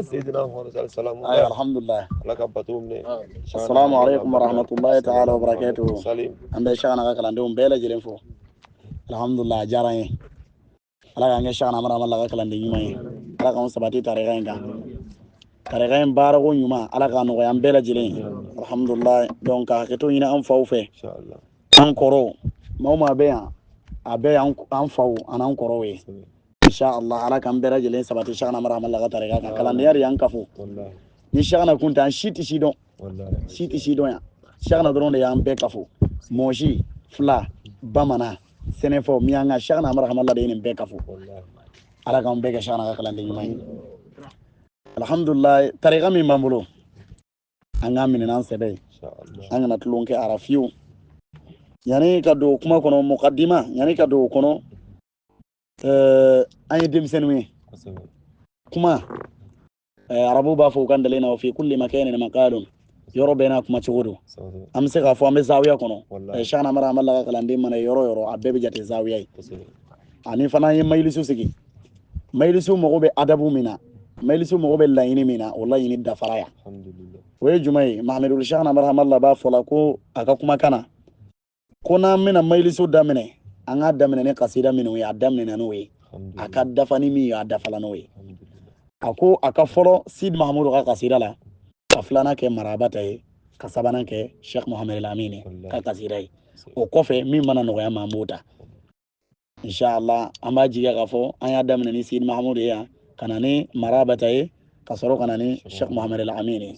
Seydina Muhammad sallallahu Ayi, alhamdulillah. Ala ka bato minɛ. Assalamu alaikum warahmatullahi ta'ala wabarakatuh. Salim. An bɛ Cheikhna ka kalandenw bɛɛ lajɛlen fo. Alhamdulillah, a diyara an ye. Ala k'an kɛ Cheikhna Amadu Hamala ka kalanden ɲuman ye. Ala k'an sabati tarika in kan. Tarika in baarako ɲuman, Ala k'a nɔgɔya an bɛɛ lajɛlen ye. Alhamdulillah, donc ka hakɛto ɲini an faw fɛ. Inshallah. An kɔrɔw, maa o maa bɛ yan, a bɛɛ y'an an faw an'an kɔrɔw ye. Inshallah, Ala k'an bɛɛ lajɛlen sabati Cheikhna Amadu Hamala ka tarika kan. Kalandenya de y'an kafo. Wallahi. Ni Cheikhna kun tɛ, an si tɛ si dɔn. Wallahi. Si tɛ si dɔn yan. Cheikhna dɔrɔn de y'an bɛɛ kafo. Mɔsi, fila, bamanan, sɛnɛfɔ, miyanka, Cheikhna Amadu Hamala de ye nin bɛɛ kafo. Wallahi. Ala k'an bɛɛ kɛ Cheikhna ka kalanden ɲuman ye. Alhamdulillah, tarika min b'an bolo, an k'a minɛ n'an sɛbɛ ye. Inshallah. An kana tulon kɛ a ra fiyewu. Yanni ka don kuma kɔnɔ, mukadima, yanni ka don o kɔnɔ, an ye denmisɛnninw ye. Kosɛbɛ. Kuma, arabu b'a fɔ u ka ndalen na, fi kulli makanin maqalun, yɔrɔ bɛɛ n'a kuma cogo don. Kosɛbɛ. An bɛ se k'a fɔ an bɛ zawiya kɔnɔ. Wallahi. Cheikhna Amadu Hamala ka kalanden mana yɔrɔ yɔrɔ, a bɛɛ bɛ jate zawiya ye. Kosɛbɛ. Ani fana an ye mayilisu sigi. Mayilisu mago bɛ adabu min na, mayilisu mago bɛ laɲini min na, o laɲini dafara yan. Alhamdulillah. O ye jumɛn ye? Mahamadu Cheikhna Amadu Hamala b'a fɔ la ko a ka kumakan na, ko n'an bɛna mayilisu daminɛ, an k'a daminɛ ni kasida minnu ye, a daminɛ n'o ye. A ka dafa ni min ye, a dafala n'o ye. Alhamdulillah. A ko a ka fɔlɔ Sidi Mahamudu ka kasida la, ka filanan kɛ Maraba ta ye, ka sabanan kɛ Cheikh Mohamed Lamine ka kasida ye. O kɔfɛ min mana nɔgɔya ma, an b'o ta. Inshallah, an b'a jigiya k'a fɔ an y'a daminɛ ni Sidi Mahamudu ye yan, ka na ni Maraba ta ye, ka sɔrɔ ka na ni Cheikh Mohamed Lamine ye.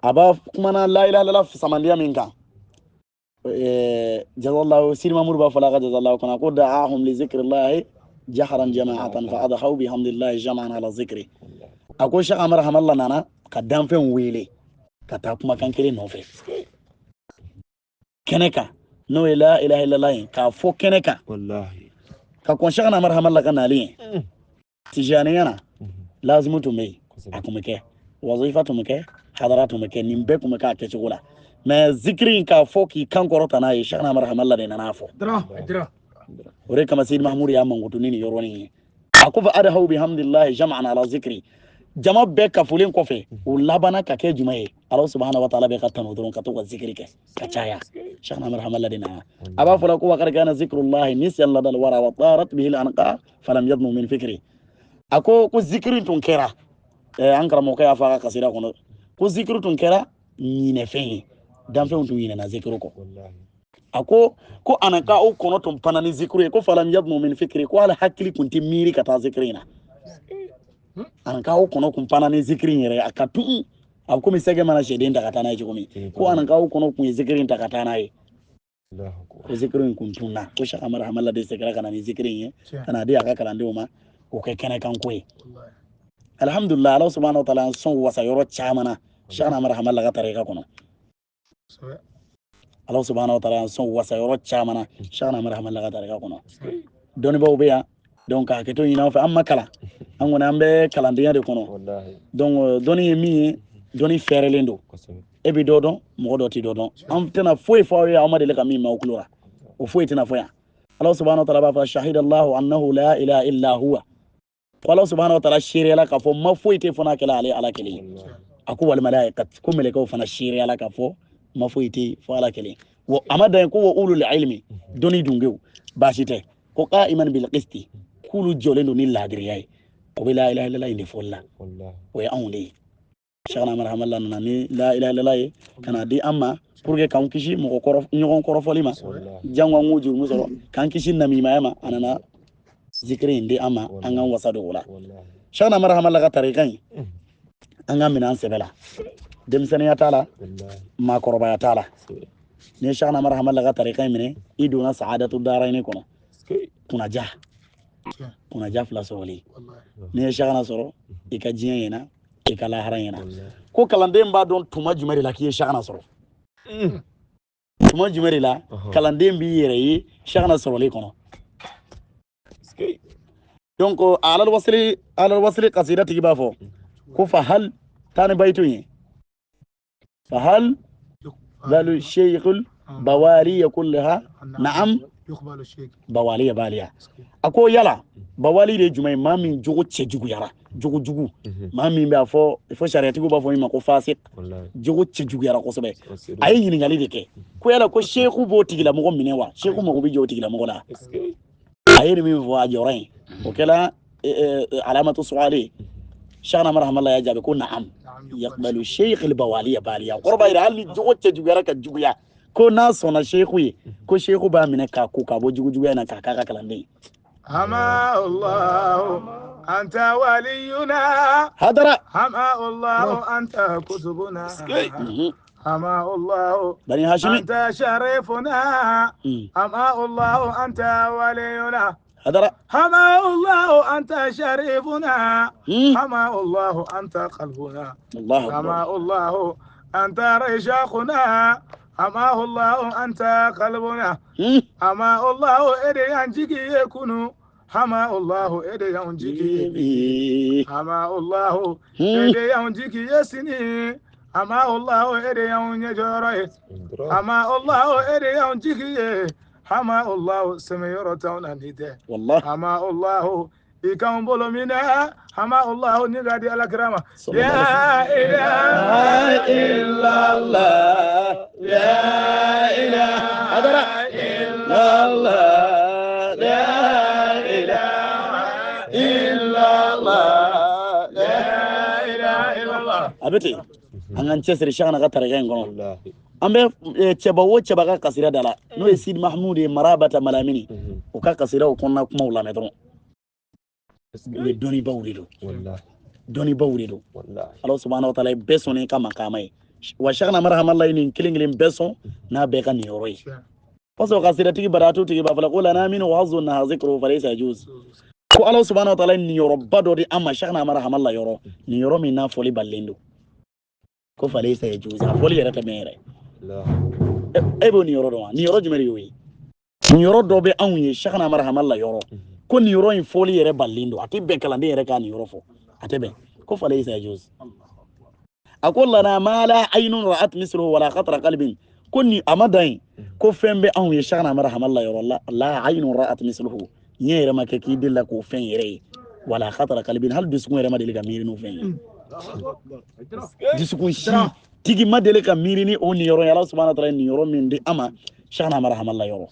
A b'a kumana la ilaha illallah samandiya min kan, jazallahu, Sidi Mahamudu b'a fɔ la ka jazallahu kɔnɔ ko da'ahum li zikrillahi jaharan jama'atan fa adhaw bihamdillahi jama'an ala zikri. A ko Cheikh Amadu Hamala nana ka danfɛnw wele ka taa kumakan kelen nɔfɛ kɛnɛ kan, n'o ye la ilaha illallah ye, k'a fɔ kɛnɛ kan. Wallahi. Ka kɔn Cheikh Amadu Hamala ka nalen ye, tijaniya na, lazimu tun bɛ yen, a tun bɛ kɛ wazifa, tun bɛ kɛ hadara, tun bɛ kɛ nin bɛɛ tun bɛ kɛ a kɛcogo la. Mais zikiri in, k'a fɔ k'i kan kɔrɔta n'a ye, Cheikh Amadu Hamala de nana a fɔ. O de kama Sidi Mahamudu y'a mankutu ni nin yɔrɔnin ye. A ko fa adhaw bihamdillahi jam'an ala zikri. Jama bɛɛ kafolen kɔfɛ, o labanna ka kɛ jumɛn ye? Ala subhanahu wa ta'ala bɛ ka tanu dɔrɔn, ka to ka zikiri kɛ ka caya. Cheikh Amadu Hamala de nana a b'a fɔla ko wa qad kana zikrullahi nisyan ladal wara wa tarat bihi al anqa falam yadnu min fikri. A ko ko zikiri tun kɛra, an karamɔgɔkɛ y'a fɔ a ka kasira kɔnɔ ko zikiri tun kɛra ɲinɛfɛn ye, danfɛnw tun ɲinɛna zikiri kɔ. Wallahi. A ko ko anaka o kɔnɔ tun panna ni zikiri ye, ko falam yadnu min fikri, ko hali hakili tun tɛ miiri ka taa zikiri in na. Anaka o kɔnɔ kun panna ni zikiri in yɛrɛ, a ka tun a bɛ komi sɛgɛ mana sɛden ta ka taa n'a ye cogo min, ko anaka o kɔnɔ kun ye zikiri in ta ka taa n'a ye, Allahu akbar. ko zikiri in kun tunna. Ko Cheikh Amadu Hamala de seginna ka na ni zikiri in ye, ka na di a ka kalandenw ma, k'o kɛ kɛnɛ kan ko ye. Alhamdulillah, Ala subhanahu wa ta'ala an sɔn wasa yɔrɔ caman na Cheikh Amadu Hamala ka tarika kɔnɔ. Ala subhanahu wa ta'ala an sɔn wasa yɔrɔ caman na Cheikh Amadu Hamala ka tarika kɔnɔ. Dɔnnibaaw bɛ yan, donc ka hakɛto ɲini aw fɛ, an ma kalan, an kɔni an bɛ kalandenya de kɔnɔ. Wallahi. Donc dɔnni ye min ye, dɔnni fɛɛrɛlen don. Kosɛbɛ. E bɛ dɔ dɔn, mɔgɔ dɔ tɛ dɔ dɔn. An tɛna foyi fɔ aw ye aw ma deli ka min mɛn aw tulo la, o foyi tɛna fɔ yan. Ala subhanahu wa ta'ala b'a fɔ shahidallahu annahu la ilaha illa huwa. Ko Ala subhanahu wa ta'ala seereyala k'a fɔ ma foyi tɛ fɔ n'a kɛla ale Ala kelen ye. A ko wal malaika, ko mɛlɛkɛw fana seereyala k'a fɔ ma foyi tɛ fɔ Ala kelen. Wa a ma dan yen, ko wa ulul ilmi, dɔnni dungew, baasi tɛ, ko qa'iman bil qisti, k'olu jɔlen don ni laadiriya ye. O bɛ la ilaha illallah in de fɔli la. Wallahi. O ye anw de ye. Cheikh Amadu Hamala nana ni la ilaha illallah ye ka na di an ma pour que k'an kisi mɔgɔ kɔrɔ, ɲɔgɔn kɔrɔfɔli ma, jango an k'o jurumu sɔrɔ, k'an kisi namimaya ma. A nana zikiri in di an ma, an k'an wasa don o la. Wallahi. Cheikh Amadu Hamala ka tarika in, an ka minɛ an sɛbɛ la. Denmisɛnninya t'a la, Wallahi. maakɔrɔbaya t'a la. Kosɛbɛ. Ni ye Cheikh Amadu Hamala ka tarika in minɛ, i donna saadatu daarayini kɔnɔ. Kunnaja, kunnaja fila sɔrɔli. N'i ye Cheikhna sɔrɔ, i ka diɲɛ ɲɛna, i ka lahara ɲɛna. Ko kalanden b'a dɔn tuma jumɛn de la k'i ye Cheikhna sɔrɔ? Tuma jumɛn de la kalanden b'i yɛrɛ ye Cheikhna sɔrɔli kɔnɔ? Donc alal wasili, alal wasili kasida tigi b'a fɔ ko fa hal taa ni bayitu ye, fa hal zalu sheikhul bawari kullaha na'am. Bawaliya baliya. A ko yala bawali de ye jumɛn ye? Maa min jogo cɛjuguyara, jogo jugu, maa min b'a fɔ fo sariyatigiw b'a fɔ min ma ko fasik, jogo cɛjuguyara kosɛbɛ. A ye ɲininkali de kɛ ko yala ko seku b'o tigilamɔgɔ minɛ wa? Seku mago bɛ jɔ o tigilamɔgɔ la. A ye nin min fɔ a jɔra yen, o kɛra alamatu suwale. Shana marhamala ya jaabi ko naam yaqbalu sheikh al-bawaliya baliya. Kɔrɔ b'a jira hali ni jogo cɛjuguyara ka juguya, ko n'a sɔnna seku ye, ko seku b'a minɛ k'a ko k'a bɔ jugujuguya in na k'a k'a ka kalanden ye. Hama Allah anta waliyuna hadara hama Allah anta kutubuna hama Allah bani hashimi anta sharifuna hama Allah anta waliyuna hadara hama Allah anta sharifuna hama Allah anta qalbuna hama Allah anta rishaquna hama Allah anta qalbuna hama Allah ede yanjiki yekunu hama Allah ede yanjiki hama Allah ede yanjiki yesini hama Allah ede yanyejore hama Allah ede yanjiki hama Allah semeyoro tauna nide wallah hama Allah ikam bolo mina hama Allah ni gadi alakrama la ilaha illa Allah la ilaha hadara illa Allah la ilaha illa Allah la ilaha illa Allah. Abeti an kan cɛsiri shana ka tarika in kɔnɔ. An bɛ cɛba o cɛba ka kasira da la, n'o ye Sidi Mahmud ye Marabata Malamini, o ka kasiraw kɔnɔna kumaw lamɛn dɔrɔn. U ye dɔnnibaw de don, dɔnnibaw de don. Ala subahana wa taala ye bɛɛ sɔn n'i ka makama ye. Wa Shana marhamala ye nin kelen kelen bɛɛ sɔn n'a bɛɛ ka niyɔrɔ ye. Parce que kasiratigi baratu tigi b'a fɔ ko lana min wa na zikru falaysa yajuz. Ko Ala subahana wa taala ye niyɔrɔba dɔ di an ma Shana marhamala yɔrɔ, niyɔrɔ min n'a fɔli balilen don. Ko falaysa yajuz, a fɔli yɛrɛ tɛ mɛn yɛrɛ. E b'o niyɔrɔ dɔn wa? Niyɔrɔ jumɛn de y'o ye? Niyɔrɔ dɔ bɛ anw ye Shana marhamala yɔrɔ, ko niyɔrɔ in fɔli yɛrɛ balilen don, a tɛ bɛn kalanden yɛrɛ k'a niyɔrɔ fɔ, a tɛ bɛn. Ko falaysa yajuz. A ko lana ma la aynun ra'at misluhu wala khatara qalbin. Ko ni a ma dan yen, ko fɛn bɛ anw ye Shana marhamala yɔrɔ, la aynun ra'at misluhu, ɲɛ yɛrɛ ma kɛ k'i delila k'o fɛn yɛrɛ ye, wala khatara qalbin, hali dusukun yɛrɛ ma deli ka miiri n'o fɛn ye. Dusukun si tigi ma deli ka miiri ni o niyɔrɔ ye. Ala subahana wa taala ye niyɔrɔ min di an ma Shana marhamala yɔrɔ.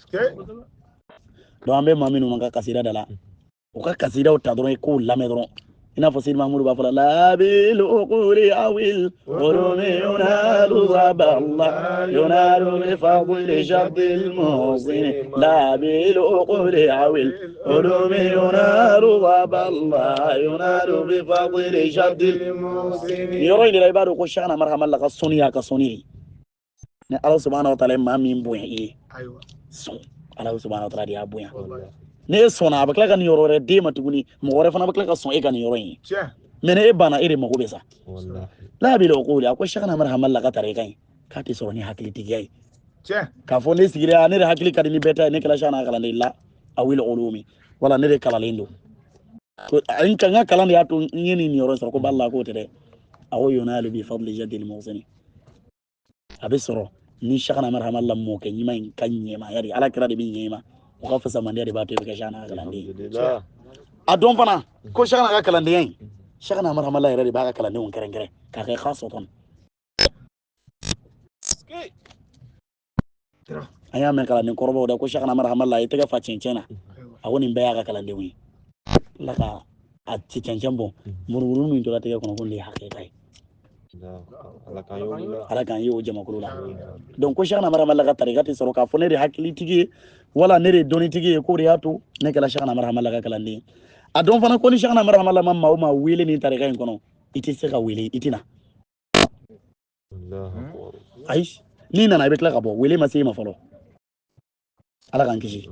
Donc an bɛ maa minnu ka kasira da la, u ka kasiraw ta dɔrɔn i k'o lamɛn dɔrɔn. I n'a fɔ Sidi Mahmudu b'a fɔ la labil uquli awil ulumi yunalu zaballa yunalu bi fadli shaddil muhsini labil uquli awil ulumi yunalu zaballa yunalu bi fadli shaddil muhsini. Yɔrɔ in de la i b'a dɔn ko Shana marhamala ka sɔnni y'a ka sɔnni de. Ni Ala subahana wa taala ye maa min bonya i ye, sɔn. Ala subahana wa taala de y'a bonya. Ne e sɔnna, a bɛ tila ka nin yɔrɔ wɛrɛ d'e ma tuguni, mɔgɔ wɛrɛ fana bɛ tila ka sɔn e ka nin yɔrɔ in ye. Mɛ ni e banna, e de mago bɛ sa. La bi o ko de, a ko Shana marhamala ka tarika in k'a tɛ sɔrɔ ni hakilitigiya ye. K'a fɔ ne sigira, ne de hakili ka di ni bɛɛ ta ye, ne kɛra Shana kalanden la awil ulumi, wala ne de kalalen don. Ko n ka kalan de y'a to n ye nin yɔrɔ sɔrɔ. Ko bala k'o tɛ dɛ. A ko yunalu bi fadli jaddil muhsini, a bɛ sɔrɔ ni Shana marhamala mɔkɛ ɲuman in ka ɲɛmaaya de, Ala kira de bɛ ɲɛma, o ka fasamandiya de b'a to i bɛ kɛ Shana ka kalanden ye. A dɔn fana ko Shana ka kalandenya in, Shana marhamala yɛrɛ de b'a ka kalandenw kɛrɛnkɛrɛn k'a kɛ khasatan. An y'a mɛn kalanden kɔrɔbaw da ko Shana marhamala ye tɛgɛ fa cɛncɛn na, a ko nin bɛɛ y'a ka kalandenw ye. Ala ka a cɛncɛn bɔ murumuru min tora tɛgɛ kɔnɔ, ko nin de ye hakika ye. Ala k'an ye o jamakulu la. Donc ko Shana marhamala ka tarika tɛ sɔrɔ k'a fɔ ne de hakilitigi ye wala ne de ye dɔnnitigi ye, k'o de y'a to ne kɛra Shana marhamala ka kalanden ye. A dɔn fana ko ni Shana marhamala ma maa o maa wele nin tarika in kɔnɔ, i tɛ se ka wele, i tɛ na. Ayi, n'i nana i bɛ tila ka bɔ, wele ma se i ma fɔlɔ. Ala k'an kisi.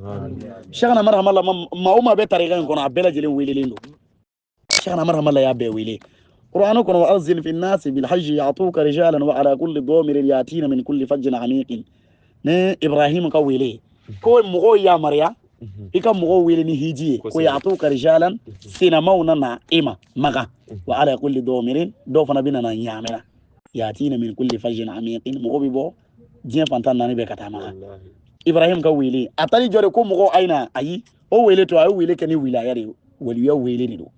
Shana marhamala maa o maa bɛ tarika in kɔnɔ, a bɛɛ lajɛlen welelen don. Shana marhamala y'a bɛɛ wele. قرآن كن وأذن في الناس بالحج يعطوك رجالا وعلى كل ضامر يأتين من كل فج عميق. ne Ibrahim ka wele ko mɔgɔw yamaruya i ka mɔgɔw wele ni hiji ye, ko ya'tuka rijalan, sinamaw nana e ma Maga, wa ala kulli damirin, dɔw fana bɛ nana ɲaamina, yatina min kulli fajjin amiqin, mɔgɔ bɛ bɔ diɲɛ fantan naani bɛɛ ka taa Maga. Ibrahim ka wele a taar'i jɔ de ko mɔgɔw a ye na, ayi, o wele to, a ye wele kɛ ni wilaya de ye, waliya wele de don.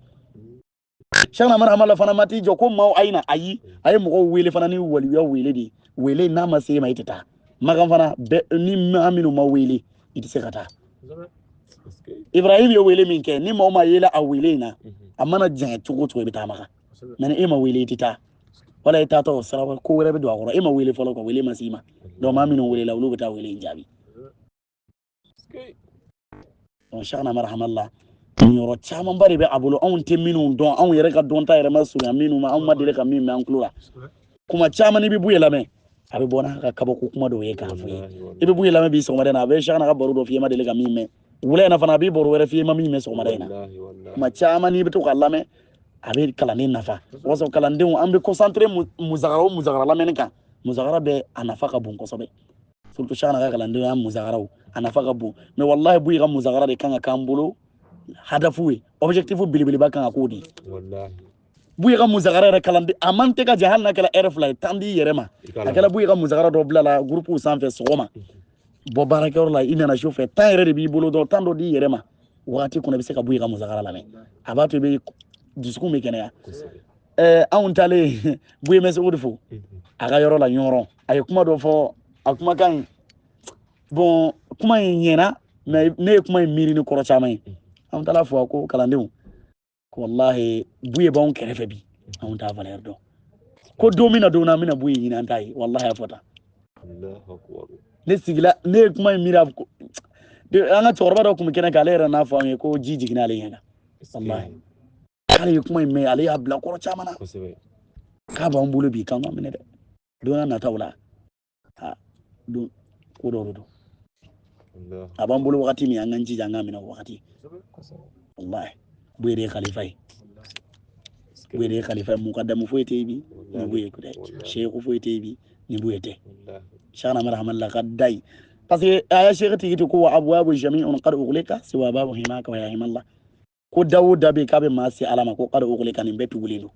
Cheikhna Amara Hamala fana ma t'i jɔ ko maaw a ye na, ayi, a ye mɔgɔw wele fana ni waliya wele de ye. Wele n'a ma se e ma, i tɛ taa. Makan fana bɛɛ, ni maa minnu ma wele, i tɛ se ka taa. Ibrahim ye wele min kɛ, ni maaw ma yela a wele in na, a mana janya cogo o cogo, i bɛ taa Makan. Mais ni e ma wele, i tɛ taa. Wala i taatɔ sira ko wɛrɛ bɛ don a kɔrɔ, e ma wele fɔlɔ, ka wele ma s'i ma. Donc maa minnu welela, olu bɛ taa wele in jaabi. Donc Cheikhna Amara Hamala, yɔrɔ camanba de bɛ a bolo, anw tɛ minnu dɔn, anw yɛrɛ ka dɔnta yɛrɛ ma surunya minnu ma, anw ma deli ka min mɛn an tulo la. Kuma caman n'i bɛ Buye lamɛn, a bɛ bɔ n'a ka kabako kuma dɔw ye k'a fɔ ye. I bɛ Buye lamɛn bi sɔgɔmada in na, a bɛ Cheikhna ka baro dɔ f'i ye, ma deli ka min mɛn. Wula in na fana, a bɛ baro wɛrɛ f'i ye, ma min mɛn sɔgɔmada in na. Kuma caman n'i bɛ to k'a lamɛn, a bɛ kalanden nafa. O b'a sɔrɔ kalandenw, an bɛ concentré muzakara o muzakara lamɛnni kan. Muzakara bɛ a nafa ka bon kosɛbɛ, surtout Cheikhna ka kalandenw y'a muzakaraw, a nafa ka bon. Mais wallahi, Buye ka muzakara de kan ka k'an bolo hadafu ye, objectif belebeleba kan ka k'o de ye. Buye ka muzakara yɛrɛ, kalanden a man tɛ ka jɛ, hali n'a kɛra heure 2 ye, temps d'i yɛrɛ ma. A kɛra Buye ka muzakara dɔ bila la groupe sanfɛ sɔgɔma, bɔ baarakɛyɔrɔ la, i nana su fɛ, temps yɛrɛ de b'i bolo dɔrɔn, temps dɔ d'i yɛrɛ ma wagati kɔnɔ, i bɛ se ka Buye ka muzakara lamɛn. A b'a to i bɛ dusukun bɛ kɛnɛya. Anw taalen Buye Mɛsɛgudi fo a ka yɔrɔ la Ɲɔrɔn, a ye kuma dɔ fɔ, a kumakan in, bon, kuma in ɲɛna, mais ne ye kuma in miiri ni kɔrɔ caman ye. An taara fɔ a ko kalandenw ko wallahi, Buye b'anw kɛrɛfɛ bi, anw t'a valeur dɔn, ko don min na, don na an bɛna Buye ɲini, an t'a ye. Wallahi, a fɔ tan. Ne sigila, ne ye kuma in miiri, a ko an ka cɛkɔrɔba dɔ tun bɛ kɛnɛ kan, ale yɛrɛ n'a fɔ an ye ko ji jiginna ale ɲɛ kan. Wallahi, k'ale ye kuma in mɛn, ale y'a bila kɔrɔ caman na, k'a b'an bolo bi, k'an ka minɛ dɛ, don n'a nataw la, don ko dɔ de don. A b'an bolo wagati min, an k'an jija an k'a minɛ o wagati. Wallahi, Buye de ye khalifa ye, Buye de ye khalifa ye. Mukadamu foyi tɛ yen bi ni Buye tɛ, seku foyi tɛ yen bi ni Buye tɛ. Cheikhna Amara Hamala ka da ye, parce que a ya seku tigi ko wa abwabu jami'un qad ughliqa siwa babu himaka wa ya himallah, ko da o da bɛ k'a bɛ maa se Ala ma, ko qad ughliqa, nin bɛɛ tugulen don,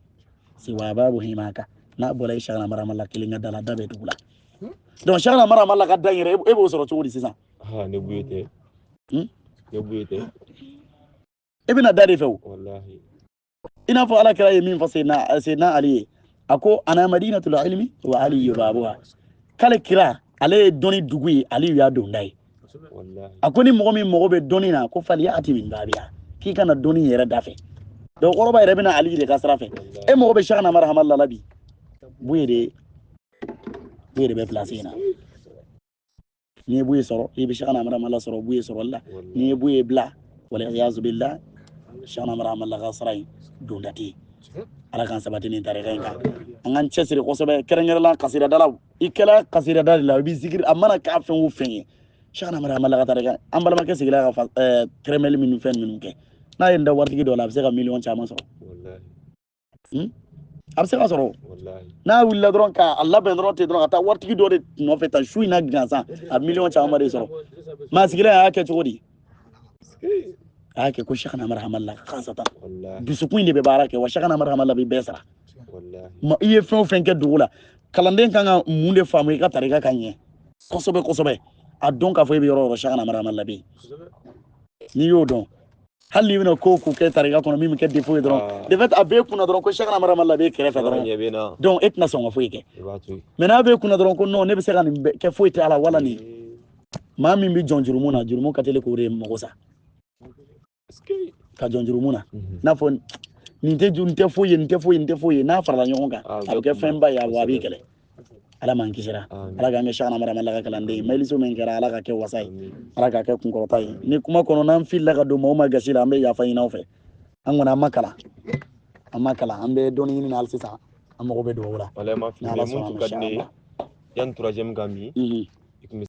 siwa babu himaka, n'a bɔra i Cheikhna Amara Hamala kelen ka da la, da bɛɛ tugula. Donc Cheikhna Amara Hamala ka da in yɛrɛ, e b'o sɔrɔ cogo di sisan? Ne Buye tɛ. Ne Buye tɛ. E bɛna da de fɛ o. I n'a fɔ Ala kira ye min fɔ Seydina Ali ye, a ko ana madinatul ilmi wa Ali babuha, k'ale kira, ale ye dɔnni dugu ye, Ali y'a donda ye. A ko ni mɔgɔ min mago bɛ dɔnni na, ko faliyati min babiha, k'i kana dɔnni yɛrɛ da fɛ. Donc kɔrɔba yɛrɛ bɛna Ali de ka sira fɛ. E mago bɛ Cheikhna Amara Hamala la bi, Buye de, Buye de bɛ place in na. N'i ye Buye sɔrɔ, i bɛ Cheikhna Amara Hamala sɔrɔ Buye sɔrɔli la. N'i ye Buye bila, wal billah, Cheikhna Amara Hamala ka sira in donda tɛ yen. Ala k'an sabati nin tarika in kan, an k'an cɛsiri kosɛbɛ, kɛrɛnkɛrɛnla kasiradalaw. I kɛla kasirada de la, i bɛ zikiri, a mana k'a fɛn o fɛn ye, Cheikhna Amara Hamala ka tarika. An balimakɛ sigila ka tɛrɛmɛli minnu fɛn minnu kɛ, n'a ye n da waritigi dɔ la, a bɛ se ka miliyɔn caman sɔrɔ. A bɛ se ka sɔrɔ n'a wulila dɔrɔn k'a labɛn dɔrɔn ten dɔrɔn, ka taa waritigi dɔ de nɔfɛ tan su in na gansan, a bɛ miliyɔn caman de sɔrɔ. Maa sigilen a y'a kɛ cogo di? A y'a kɛ ko Cheikhna Amara Hamala khasatan, dusukun in de bɛ baara kɛ wa. Cheikhna Amara Hamala bɛ bɛɛ sara. I ye fɛn o fɛn kɛ dugu la, kalanden kan ka mun de faamu i ka tarika ka ɲɛ kosɛbɛ kosɛbɛ? A dɔn k'a fɔ e bɛ yɔrɔ o yɔrɔ, Cheikhna Amara Hamala bɛ yen. N'i y'o dɔn, hali n'i bɛna ko o ko kɛ tarika kɔnɔ min bɛ kɛ défaut ye dɔrɔn, de fait a b'e kunna dɔrɔn ko Cheikhna Amara Hamala b'e kɛrɛfɛ dɔrɔn, donc e tɛna sɔn ka foyi kɛ. Mais n'a b'e kunna dɔrɔn ko non, ne bɛ se ka nin kɛ, foyi tɛ a la, wala nin maa min bɛ jɔn jurumu na, jurumu ka teli k'o de mago sa, ka jɔn jurumu na, n'a fɔ nin tɛ nin tɛ foyi ye, nin tɛ foyi ye, nin tɛ foyi ye, n'a farala ɲɔgɔn kan, a bɛ kɛ fɛnba ye, a b'i kɛlɛ. Ala m'an kisira, Ala k'an kɛ Cheikhna Amara Hamala ka kalanden ye. Mayiliso min kɛra, Ala ka kɛ wasa ye, Ala k'a kɛ kunkɔrɔta ye. Ni kuma kɔnɔ n'an filila ka don maaw ma gasi la, an bɛ yafa ɲini aw fɛ. An kɔni, an ma kalan, an ma kalan, an bɛ dɔɔni ɲini na hali sisan, an mago bɛ dugawu la. Walahi, ma fili, mun tun ka di ne ye yanni troisième ka min, i tun bɛ